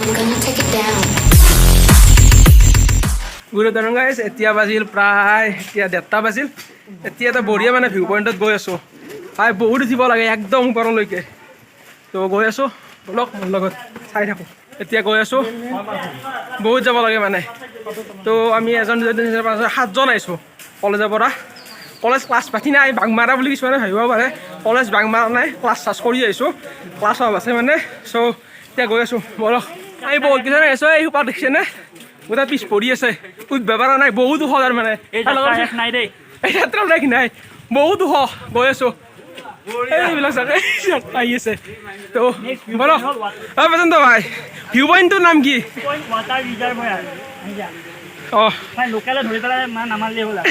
I'm gonna take it down. Good afternoon guys. এতিয়া বাজিল প্ৰায়, এতিয়া 1:30 বাজিল। এতিয়া এটা বঢ়িয়া মানে ভিউ পইণ্টত গৈ আছোঁ। ভাই, বহুত উঠিব লাগে একদম ওপৰলৈকে। তো গৈ আছোঁ, ব'লক মোৰ লগত, চাই থাকোঁ। এতিয়া গৈ আছোঁ, বহুত যাব লাগে মানে। তো আমি এজন, দুজন, তিনিজন, পাঁচজন, সাতজন আহিছোঁ কলেজৰ পৰা। কলেজ ক্লাছ পাতি নাই, বাং মাৰা বুলি কিছুমানে ভাবিব পাৰে। কলেজ বাং মাৰা নাই, ক্লাছ চাছ কৰি আহিছোঁ, ক্লাছ অফ আছে মানে। চ' এতিয়া গৈ আছোঁ, ব'লক। আমি বহুত কেইজন আহিছোঁ। এই সোপা দেখিছেনে? গোটেই পিছ পৰি আছে, উঠব পৰা নাই। বহুত ওখ তাৰ মানে। এই যাত্ৰা শেষ নাই দেই। এই যাত্ৰা ব্ৰেক নাই, বহুত ওখ। গৈ আছোঁ, এইবিলাক চাগে আহি আছে। তো ব'লক। অ বসন্ত ভাই, ভিউ পইণ্টটোৰ নাম কি? Water reservoir. অঁ। লোকেলে ধৰি পেলাই মানে নামাৰিলে হ'ল আৰু।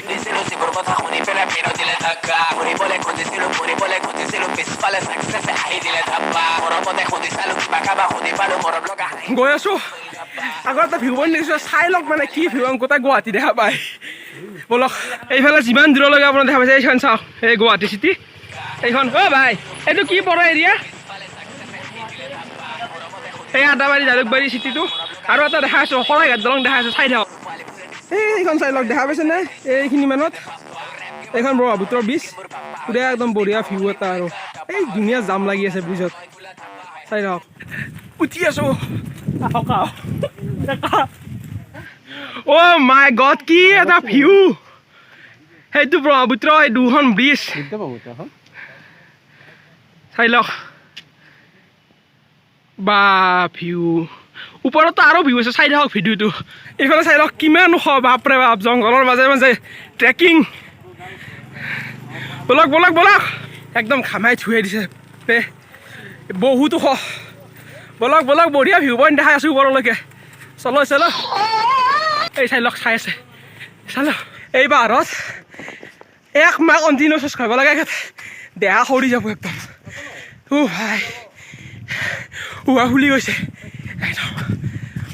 দিছিলো যিবোৰ কথা শুনি পেলাই পেনত দিলে ধাক্কা। ফুৰিবলে খুজিছিলো, ফুৰিবলে খুজিছিলো, পিছফালে চাকচেছে আহি দিলে ধাপ্পা। মৰমতে সুধি চালো, কিবা কাবা সুধি পালো, মৰম লগা হাঁহি। গৈ আছোঁ, আগত এটা ভিউ পইণ্ট দেখিছোঁ, চাই লওক মানে কি ভিউ, গোটেই গুৱাহাটী দেখা পায়। ব'লক। এইফালে যিমান দূৰলৈকে আপোনাৰ দেখা পাইছে, এইখন চাওক, এই গুৱাহাটী চিটি এইখন। অ' ভাই, এইটো কি পৰে এৰিয়া? এই আদাবাৰী, জালুকবাৰী চিটিটো। আৰু এটা দেখা আছোঁ, শৰাইঘাট দলং দেখা আছোঁ, চাই থাকক। এইখন চাই লওক, দেখা পাইছেনে? এইখিনি মানত এইখন ব্ৰহ্মপুত্ৰৰ ব্ৰিজ। পুৰা একদম বঢ়িয়া ভিউ এটা। আৰু এই ধুনীয়া জাম লাগি আছে ব্ৰিজত, চাই থাকক। উঠি আছোঁ। আহক আহক। অ' মাই গড, কি এটা ভিউ! সেইটো ব্ৰহ্মপুত্ৰ, এই দুখন ব্ৰিজ চাই লওক। বা ভিউ! ওপৰতো আৰু ভিউ আছে, চাই থাকক ভিডিঅ'টো। এইফালে চাই লওক কিমান ওখ, বাপৰে বাপ! জংঘলৰ মাজে মাজে ট্ৰেকিং। ব'লক ব'লক ব'লক। একদম ঘামাই ধুৱাই দিছে বে, বহুত ওখ। ব'লক ব'লক, বঢ়িয়া ভিউ পইণ্ট দেখাই আছোঁ ওপৰলৈকে। চলো চলো। এই চাই লওক, চাই আছে, চালো। এই পাহাৰত এক মাহ কণ্টিনিউছ খোজ কাঢ়িব লাগে, দেহা সৰি যাব একদম। ও ভাই, উশাহ ফুলি গৈছে একদম।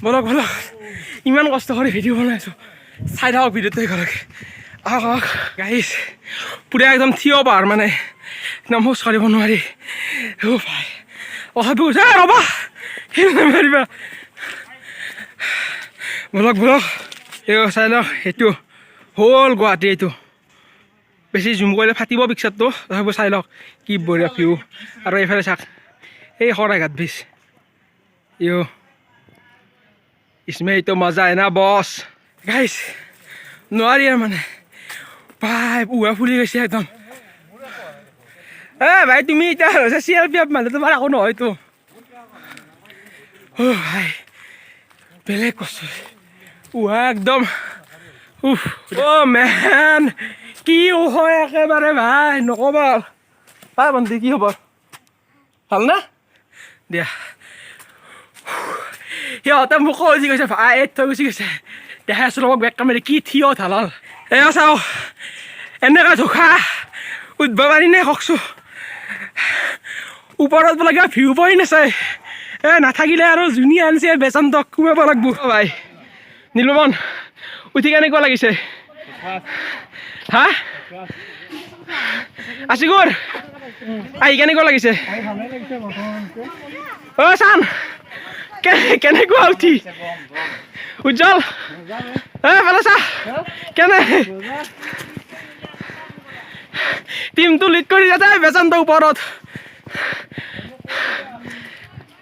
ব'লক ব'লক। ইমান কষ্ট কৰি ভিডিঅ' বনাই আছোঁ, চাই থাকক ভিডিঅ'টো একেলগে। আহক আহক গাইছ। পূৰা একদম থিয় পাহাৰ মানে, একদম খোজ কাঢ়িব নোৱাৰি। অ' ভাই, তথাপিও কৈছে, "এ, ৰ'বা, শিল নামাৰিবা।" ব'লক ব'লক। এই চাই লওক, সেইটো হ'ল গুৱাহাটী। এইটো বেছি জুম কৰিলে ফাটিব পিকচাৰটো, তথাপিও চাই লওক কি বঢ়িয়া ভিউ। আৰু এইফালে চাওক, এই শৰাইঘাট ব্ৰিজ। ইয়ো, इसमें तो मजा है ना বছ। গাইছ, নোৱাৰি আৰু মানে ভাই, উশাহ ফুলি গৈছে একদম। এ ভাই, তুমি এতিয়া চিআৰপিএফ মানুহ, তোমাৰ একো নহয়তো। অ' ভাই, বেলেগ কষ্ট, উশাহ একদম। উফ, অ' মেন, কি ওখ একেবাৰে ভাই, নক'বা। ভাই, ভণ্টি, কি খবৰ? ভাল না? দিয়া। সিহঁতে মোক কৈ গৈছে ভাই, এই থৈ গুচি গৈছে। দেখাই আছোঁ ৰ'বক বেক কামেৰে, কি থিয় ঢালাল। এয়া চাওঁ, এনেকুৱা ধোকা, উঠব পাৰি নে কওকচোন? ওপৰত বোলে কিবা ভিউ পইণ্ট আছে। এ নাথাকিলে আৰু যোনে আনিছে বেচান্তক কোবাব লাগব। অ ভাই নীলমন, উঠি কেনেকুৱা লাগিছে? হা আছিগুৰ, আহি কেনেকুৱা লাগিছে? অ চান, কেনেকুৱা উঠি? উজ্জ্বল, এ ফালে চা, কেনে? টিমটো লিড কৰি যাতে বেচান্ত ওপৰত।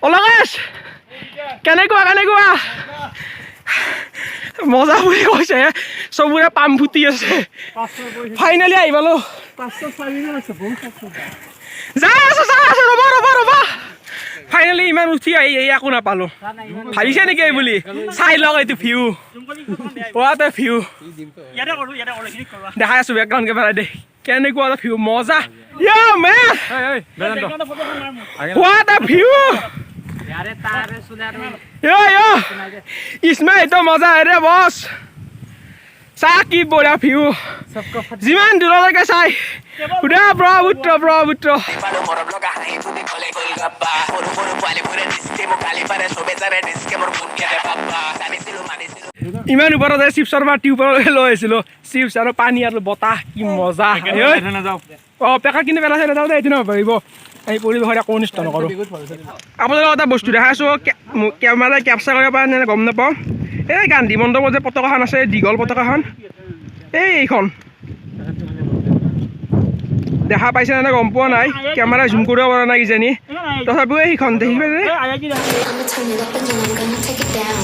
অলকেশ, কেনেকুৱা কেনেকুৱা? মজা বুলি কৈছে, চবৰে পাম ফুটি আছে। ফাইনেলি আহি পালো। যাই আছো, যাই আছো, ৰ'বা ৰ'বা ৰ'বা। ফাইনেলি ইমান উঠি আহি এই একো নাপালো ভাবিছে নেকি এই বুলি? চাই লওক এইটো ভিউ, what a view! ইয়াতে কৰোঁ, ইয়াতে কৰোঁ, এইখিনিত কৰোঁ। দেখাই আছো বেকগ্ৰাউণ্ড কেমেৰা দে, কেনেকুৱা এটা ভিউ, মজা। ইয়া মেন, what a view! यो यो, इसमें तो मजा है रे बस। চা কি বঢ়িয়া ভিউ, যিমান দূৰলৈকে চাই পুৰা ব্ৰহ্মপুত্ৰ, ব্ৰহ্মপুত্ৰ। পালো মৰম লগা হাঁহি, তুমি ক'লে গোলগাপ্পা। সৰু সৰু পোৱালিবোৰে ডিস্কে মোক গালি পাৰে, চবে জানে ডিস্কে মোৰ কোন খেলে পাপ্পা। জানিছিলো, মানিছিলো। ইমান ওপৰত চিপছৰ বাতি ওপৰলৈ লৈ আহিছিলো, চিপছ আৰু পানী আৰু বতাহ, কি মজা! অঁ, পেকেট কিনি পেলাইছে, নাযাওঁ দে, এইটো নাভাবিব। আমি পৰিৱেশৰ একো অনিষ্ট নকৰোঁ। আপোনালোকক এটা বস্তু দেখাই আছোঁ, কেমেৰাই কেপচাৰ কৰিব পাৰে নে গম নাপাওঁ। এই গান্ধী মণ্ডপত যে পতাকাখন আছে, দীঘল পতাকাখন, এইখন দেখা পাইছে নে গম পোৱা নাই, কেমেৰা জুম কৰিব পৰা নাই কিজানি, তথাপিও সেইখন দেখি পাইছে। I'ma turn it up and then I'm gonna take it down.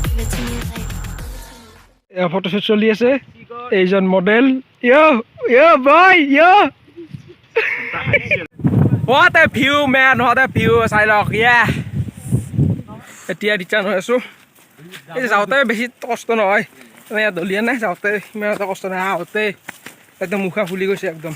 Give it to me like. Photoshoot চলি আছে, এইজন model. Yo yo boy yo, what a view man, what a view! চাই লওক। ইয়া, এতিয়া ৰিটাৰ্ণ হৈ আছোঁ। এই যাওঁতে বেছি কষ্ট নহয়, মানে ইয়াত দলিয়া নাই, যাওঁতে ইমান এটা কষ্ট নাই। আহোঁতে একদম মুখা ফুলি গৈছে একদম।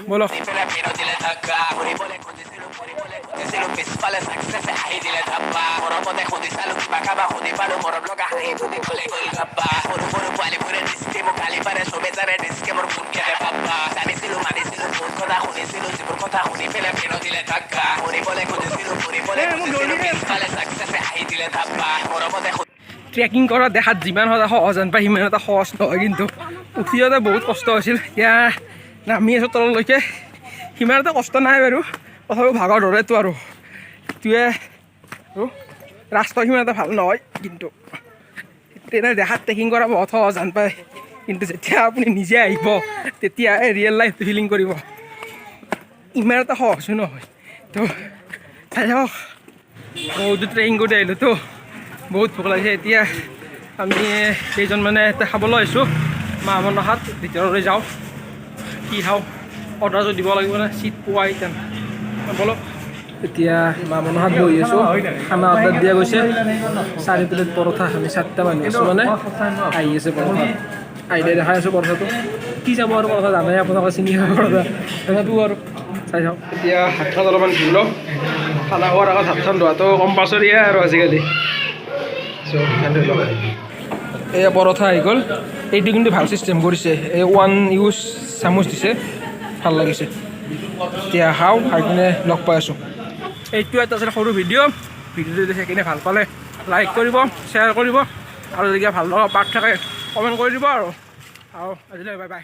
ব'লক। পেলাই পেনো দিলে ধাক্কা, ফুৰিবলৈ খুজিছিলো, ফুৰিবলৈ খুজিছিলো, পিছফালে ছাকচেছে আহি দিলে ধাপ্পা। মৰমতে সুধি চালো, কিবা কাবা সুধি পালো, মৰম লগা হাঁহিটো দেখিলে গ'ল গাপ্পা। সৰু সৰু পোৱালিবোৰে দৃষ্টি মোক গালি পাৰে, চবে জানে দৃষ্টি মোৰ কোন কেনে পাপ্পা। জানিছিলো, মানিছিলো, বহুত কথা শুনিছিলো, যিবোৰ কথা শুনি পেলাই পেনো দিলে ধাক্কা। ফুৰিবলৈ খুজিছিলো, ফুৰিবলৈ খুজিছিলো, পিছফালে ছাকচেছে আহি দিলে ধাপ্পা। মৰমতে ট্ৰেকিং কৰা দেখাত যিমান সহজ যেন পায়, সিমান এটা সহজ নহয়, কিন্তু উঠি যাওঁতে বহুত কষ্ট হৈছিল। এতিয়া নামি আছোঁ তললৈকে, সিমান এটা কষ্ট নাই বাৰু, তথাপিও ভাগৰ ধৰেতো। আৰু সেইটোৱে, আৰু ৰাস্তা সিমান এটা ভাল নহয়, কিন্তু তেনে দেখাত ট্ৰেকিং কৰা বহুত সহজ যেন পায়, কিন্তু যেতিয়া আপুনি নিজে আহিব তেতিয়া ৰিয়েল লাইফটো ফিলিং কৰিব, ইমান এটা সহজো নহয়। তো চাই থাকক। বহুত ট্ৰেকিং কৰি আহিলোঁতো, বহুত ভোক লাগিছে। এতিয়া আমি কেইজন মানে এটা খাবলৈ আহিছোঁ মা মনসাত। ভিতৰলৈ যাওঁ, কি খাওঁ, অৰ্ডাৰটো দিব লাগিব না, চিট পোৱা এতিয়া। ব'লক। এতিয়া মা মনসাত বহি আছোঁ, খানা অৰ্ডাৰ দিয়া গৈছে, 4 প্লেট পৰঠা। আমি চাৰিটা মানুহ আছোঁ, মানে আহি আছে পৰঠা। আহিলে দেখাই আছোঁ পৰঠাটো কি যাব। আৰু পৰঠা জানে আপোনালোকে, চিনি পাব পৰঠা, তথাপিও আৰু চাই চাওক। এতিয়া হাতখন অলপমান ধুই লওঁ। খানা খোৱাৰ আগত হাতখন ধোৱাটো কম্পালচৰিয়ে আৰু আজিকালি। চ' ধুই লওক। এয়া পৰঠা আহি গ'ল। এইটো কিন্তু ভাল চিষ্টেম কৰিছে, এই ওৱান ইউজ চামুচ দিছে, ভাল লাগিছে। এতিয়া খাওঁ, খাই কিনে লগ পাই আছোঁ। এইটো এটা আছিল সৰু ভিডিঅ'। ভিডিঅ'টো যদি চাই কিনে ভাল পালে লাইক কৰিব, শ্বেয়াৰ কৰিব, আৰু যদি কিবা ভাল লগা পাৰ্ট থাকে কমেণ্ট কৰি দিব। আৰু আজিলৈ বাই বাই।